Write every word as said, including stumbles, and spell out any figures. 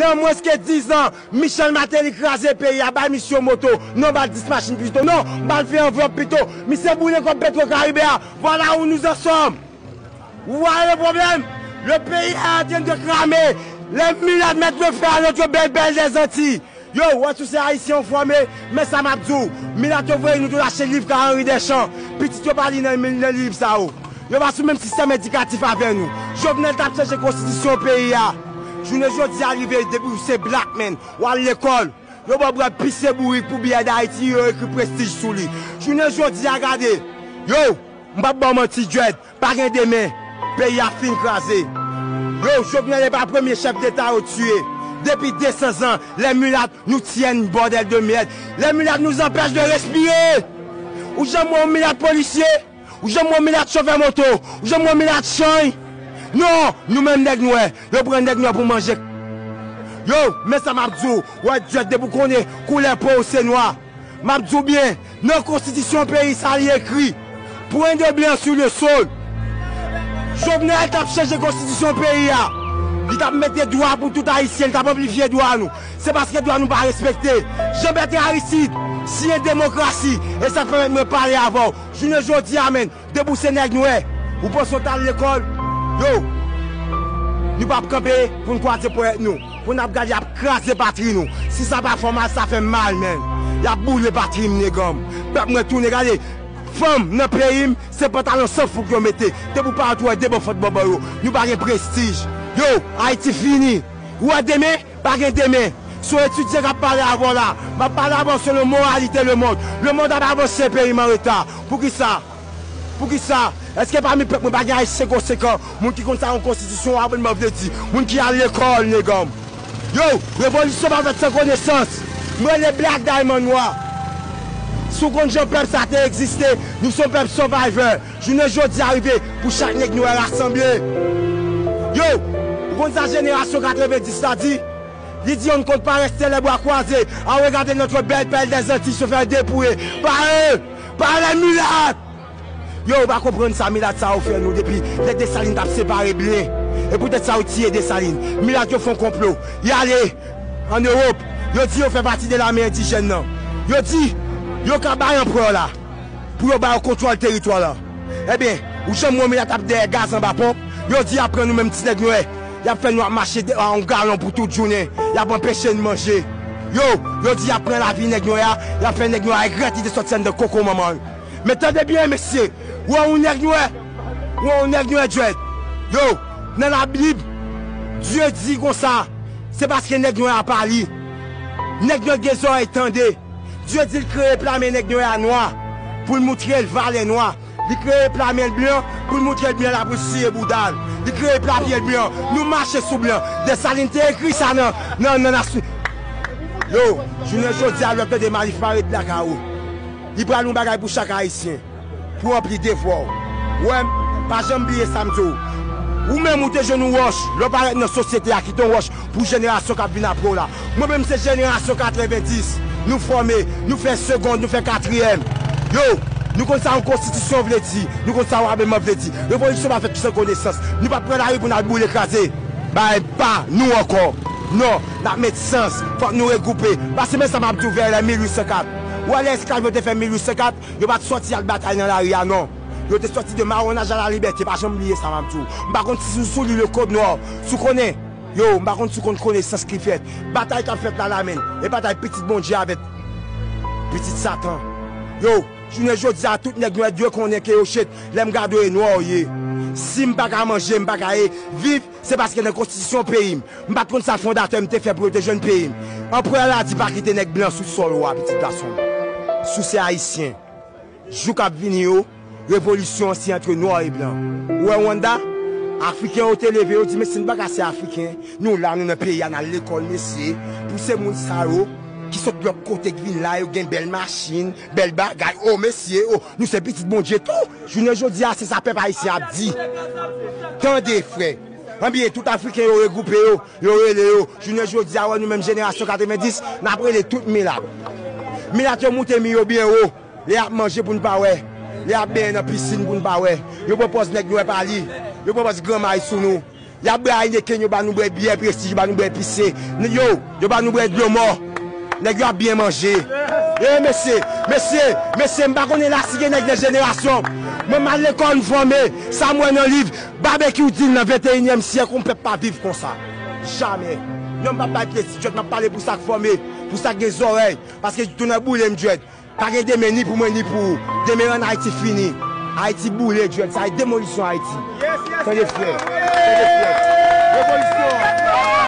Nan mwens ke diz an, Michel Martelly kraze peyi a, bay misye moto, non, ba l dis machin pito, non, ba l ven anvlòp pito. Misye boule kòb Petro Caribe a. Voilà où nous en sommes. Vous voyez le problème? Le pays est en train de cramer. Les mulâtres mettent le feu à notre belle, belle des Antilles. Yo, wè, si w se Ayisyen, w fòme, men sa m ap di w. Milat yo voye nou tou achte liv ka Henri Deschamps. Pitit yo pa li nan, nan liv sa yo. Yo pa sou menm sistèm edikatif avè nou. Jovenel t ap chanje konstitisyon peyi a. Jounen jodi a rive, depi w se black man, w al lekòl, yo ba w bwè pise bourik pou biyè Dayiti, yo ekri prestij sou li. Jounen jodi a, gade, yo, m p ap ba w manti, Dread, pa gen demen. Peyi a fin kraze. Yo, Jovenel e pa premye chèf deta yo tiye. Depi de san zan, les mulâtres nous tiennent, bordel de merde. Les mulâtres nous empêchent de respirer. Ou janm wè yon milat polisye? Ou janm wè yon milat chofè moto? Ou janm wè yon milat chanj? Non, nou menm nèg nwè, yo pran nèg nwè pou manje. Yo, men sa m ap di w, wè, Dread, depi w konnen koulè po w se nwa. M ap di w byen, nan konstitisyon peyi sa li ekri, point de blanc sur le sol. Jovenel t ap chanje konstitisyon peyi a. Li t ap mete dwa pou tout Ayisyen, li t ap anplifye dwa nou. Se paske dwa nou pa respekte. Jean Bertrand Aristide siyen demokrasi, e sa k pèmèt mwen pale avè w. Jounen jodi a, menn, depi w se nèg nwè, ou panse w t al lekòl? Yo, nou p ap kanpe pou n kwaze ponyèt nou, pou n ap gade y ap kraze patri nou. Si sa pa fè w mal, sa fè m mal, menn. Y ap boule patri m, neganm. Pèp mwen tounen, gade, fanm nan peyi m, se pantalon san fouk yo mete. Depi w parèt, ou wè de bò fòt bòbò yo. Nou pa gen prestij. Yo, Ayiti fini. Ou wè demen? Pa gen demen. Se yon etidyan k ap pale avè w la. M ap pale avè w selon moralite lemonn. Lemonn ap avanse, peyi m an reta. Poukisa? Poukisa? Èske pami pèp mwen pa gen Ayisyen konsekan? Moun ki konn sa yon konstitisyon, w ap konn mwen vle di. Moun ki al lekòl, neganm. Yo, revolisyon pa fèt san konesans. M rele Black Diamond Nwa. Si w konn jan pèp sa te egziste, nou se yon pèp survivor. Jounen jodi a rive pou chak nèg nwè rasanble. Yo, ou konn sa jenerasyon katrevenndis la di? Li di: on ne compte pas rester les bras croisés à regarder notre belle perle des Antilles se faire dépouiller par eux, par les mulâtres. Yo, ou pa konprann sa milat sa yo fè nou depi lè Desalin t ap separe blen. E poutèt sa yo tiye Desalin. Milat yo fè yon konplo. Y ale ann Ewòp. Yo di yo fè pati de lame endijèn nan. Yo di yo ka bay anperè la pou yo ba yo kontwòl teritwa la. Ebyen, ou janm wè milat ap dèyè gaz anba ponp? Yo di y ap pran nou menm ti nèg nwè. Y ap fè nou ap mache de- a yon galon pou tout jounen. Y ap anpeche n manje. Yo, yo di y ap pran lavi nèg nwè a, y ap fè nèg nwè a regrèt li te sòti anndan koko manman l. Men tande byen, mesye, ou wè yon nèg nwè, ou wè yon nèg nwè Dread. Yo, nan Labib, Dye di konsa, se paske nèg nwè a pa li. Nèg nwè gen zòrèy tande. Dye di l kreye pla men nèg nwè a nwa, pou l moutre l valè nwa. Li kreye pla men l blan, pou l moutre l blan la, pou l siye bouda l. Li kreye pla pye l blan. Nou mache sou blan. Desalin te ekri sa nan, nan, nan nasyon. Yo, jounen jodi a, lè w tande Manif pa ret lakay ou. Li pral yon bagay pou chak Ayisyen. Pou ranpli devwa w. Ou wè m, pa janm bliye sa m di w. Ou menm ou te jwenn yon wòch, lè w parèt nan sosyete a, kite yon wòch pou jenerasyon k ap vin apre w la. Mwen menm se jenerasyon katrevenndis. Nou fòme, nou fè segond, nou fè katriyèm. Yo, nou konn sa yon konstitisyon vle di, nou konn sa yon abiman vle di. Revolisyon pa fèt san konesans. Nou p ap pran lari pou n al boule kraze bagay pa nou ankò. Non, n ap met sans, fòk nou regwoupe. Paske men sa m ap di w, vè lè mil uit san kat. Ou wè lè esklav yo te fè mil uit san kat, yo pa t sòti al batay nan lari a, non. Yo te sòti de mawonaj a lalibète, pa janm bliye sa m ap di w. M pa konn si w, si w li le code noir, si w konnen, yo, m pa konn si w konn konesans ki fèt. Batay k ap fèt la, la menm, e batay pitit Bondye avèk pitit Satan. Yo, jounen jodi a, tout nèg nwè dwe konnen ke yo chet, lè m gade w e nwa w ye. Si m pa ka manje, m pa ka e viv, se paske nan konstitisyon peyi m, m pa t konn sa fondatè m te fè pou yo te jwenn peyi m. Anperè la di pa kite nèg blan sou sòl ou a, pitit gason m. Si w se Ayisyen, jou k ap vini yo, revolisyon an se antre nwa e blan. Ou wè Rwanda? Afriken yo te leve, yo di, mesye, n pa ka se Afriken. Nou la, nou nan peyi a, n al lekòl, mesye. Pou se moun sa yo, ki sot lòt kote, ki vin la, yo gen bèl machin, bèl bagay. O, mesye, o, nou se pitit Bondye tou. Jounen jodi a, se sa pèp ayisyen ap di. Tande, frè. Anbyen, tout Afriken yo regwoupe yo, yo rele yo. Jounen jodi a, wè nou menm jenerasyon katrevenndis, n ap rele tout milat. Milat yo moute mi yo byen wo. Lè y ap manje pou n pa wè. Lè y ap benyen nan pisin pou n pa wè. Yo pran pòz nèg nwè pa li. Yo pran pòz granmay sou nou. Y ap bwè Heineken, yo ba nou bwè byè Prestige, yo ba nou bwè pise. Yo, yo ba nou bwè dlo mò. Nèg yo ap byen manje. E mesye, mesye, mesye, m pa konnen la si gen nèg nan jenerasyon. Mwen m al lekòl, m fòme. Sa m wè nan liv, Babekyou di l nan venteyinyèm syèk, yon pèp pa viv konsa. Jamè. Non, m p ap bay Prestige, m ap pale pou sa k fòme, pou sa k gen zòrèy. Paske tou nan boule m dread. Pa gen demen ni pou mwen ni pou ou. Demen rann Ayiti fini. Ayiti boule, dread. Sa e demolisyon Ayiti. Tande frè. Tande frè. Revolisyon.